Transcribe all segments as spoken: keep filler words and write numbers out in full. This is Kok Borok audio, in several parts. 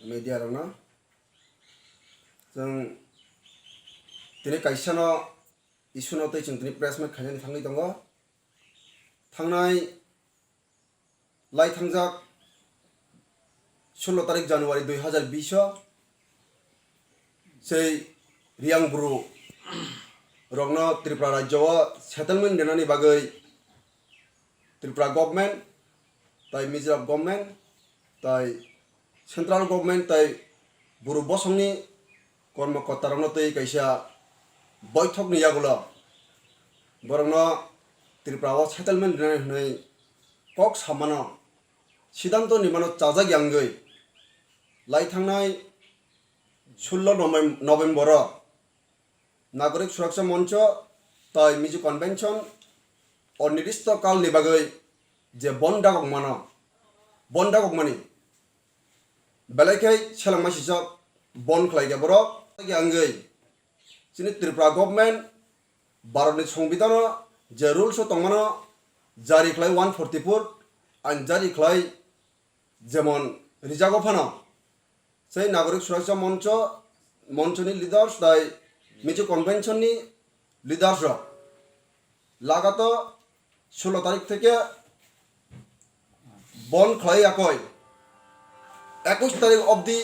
Media rokno. Chwng tini kaisano issue no tei chwng tini press meet khainani thangwi tongo. Thangnai lai thangjak sullo tarik January dui hazar bish o sei Riyang Bru rokno Tripura rajyo o settlement rinani bagwi Tripura government, tai Mizoram government, tai central government, tai Bru bosongni kormokortarokno twi kaisa boithokni yagulo borokno Tripura o settlement rinani hwnwi kok samano siddhanto nimano chajak yangwi lai thangnai sullo Novem-, November o Nagorik Suraksha Moncho tai Mizo Convention onirdisto kalni bagwi je bon dagok mano, bon dagok mani belai khe selengma sijak bon khlai khe borok. Tei angwi chini Tripura government Bharatni Songbidhano je rules o tongmano jari khlai one forty-four ain jari khlai jemon rijago phano sei Nagorik Suraksha Moncho, Monchoni leaders tai Mizo Convention ni leaders rok lagato sullo tarik theke bon khlai yakoi ekush tarik obdi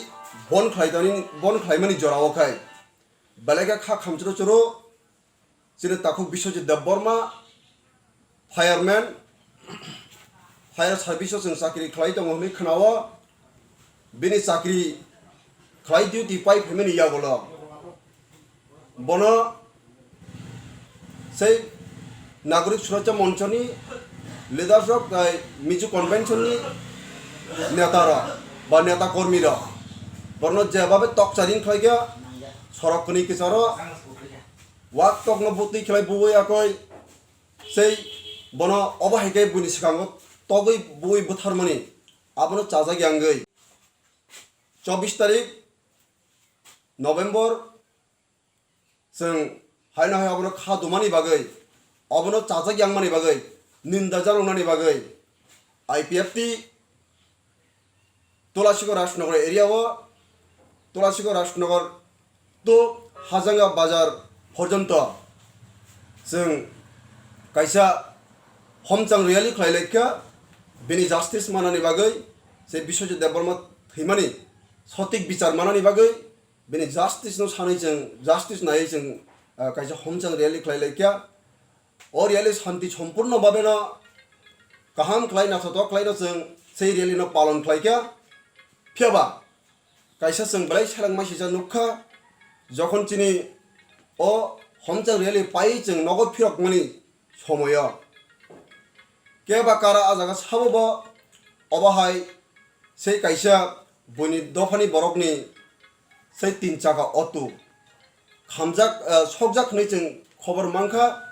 bon khlai tani, bon khlaimani jorao khai belai khe kha khamchoro choro chini takhuk Biswajit Debbarma, fireman, fire service o chwng chakri khlai tongo hwnwi khwnao. Bini chakri khlai duty pai phaimani yagulo bono sei Nagorik Suraksha Monchoni leaders rok tai Mizo Convention ni neta rok ba neta kormi rok borno jebabe tokcharing khlaikha sorok kwnwi kicharo wak tokno butwi khlai bubui yakoi sei bono obo hai khe buini swkango togwi bui butharmani abono chajak yangwi chobbish tarik November chwng haino hai obono kha dumani bagwi obono chajak yangmani bagwi ninda janoknani bagwi I P F T Tulashigo Rajnagar area o, Tulashigo Rajnagar to Hajanga Bazar porjonto chwng kaisa homchang rally khlai laikha, bini justice manani bagwi, se Biswajit Debbarma thwimani sotik bichar manani bagwi, bini justice no sanwi chwng, justice naiwi chwng, ah, kaisa homchang rally khlai laikha. O rally shanti sompurno bhabeno kaham khlai, naithotok khlaino chwng sei rally no palon khlaikha. Phiyaba kaisa chwng belai selengma sijak nukha, jokhon chini o homchang rally pai chwng nogo phirokmani somoyo keba kara a jaga sabo bo obo hai sei kaisa buini dophani borokni sei tin chaka auto khamjak, eh, sokjak hwnwi chwng khobor mankha.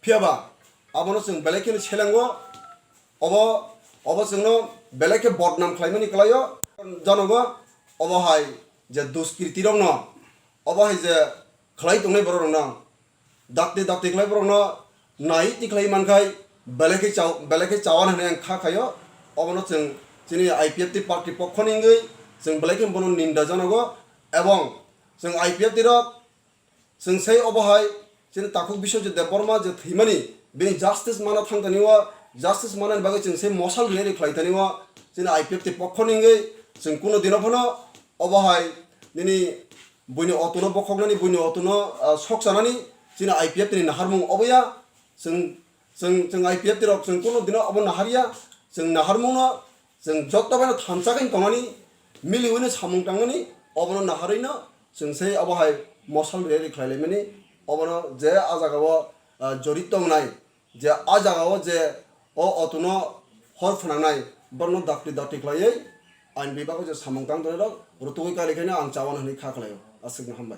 Phiyaba abono chwng belai kheno selengo, obo, obo chwngno belai khe bodnam khlaimani kwlaio. Janogo obo hai je duskritirokno, obo hai je khlai tongnai bororokno, dakti dakti khlai borokno nai tikhlai mankhai belai khe chao-, belai khe chawan hwnwi ang kha khaio. Obono chwng chini I P F T party pokhoni wngwi chwng belai khe bono ninda janogo, ebong chwng I P F T rok chwng sei obo hai chini takhuk Biswajit Debbarma je thwimani bini justice mana thang tani o, justice manani bagwi chwng sei mosal rally khlai tani o, chini I P F T pokhoni wngwi chwng kuno dino phano obo hai nini buini auto no bokhoknani, buini auto no, ah, sokchanani chini I P F T ni naharmung obo ya. Chwng, chwng, chwng I P F T rok chwng kuno dino obo naharya, chwng naharmungno chwng joto bai no thansa khe tongnani, miliwi no samung tangnani, obono naharwi no chwng sei obo hai mosal rally khlai laimani, obono je a jaga o, ah, jori tongnai, je a jaga o je o auto no hor phwnangnai, borno dakti dakti khlaiwi ain bibago je samung tang tongnai rok rutugwi kali khaino ang chawan hwnwi kha khlaio. Aswkno hambai.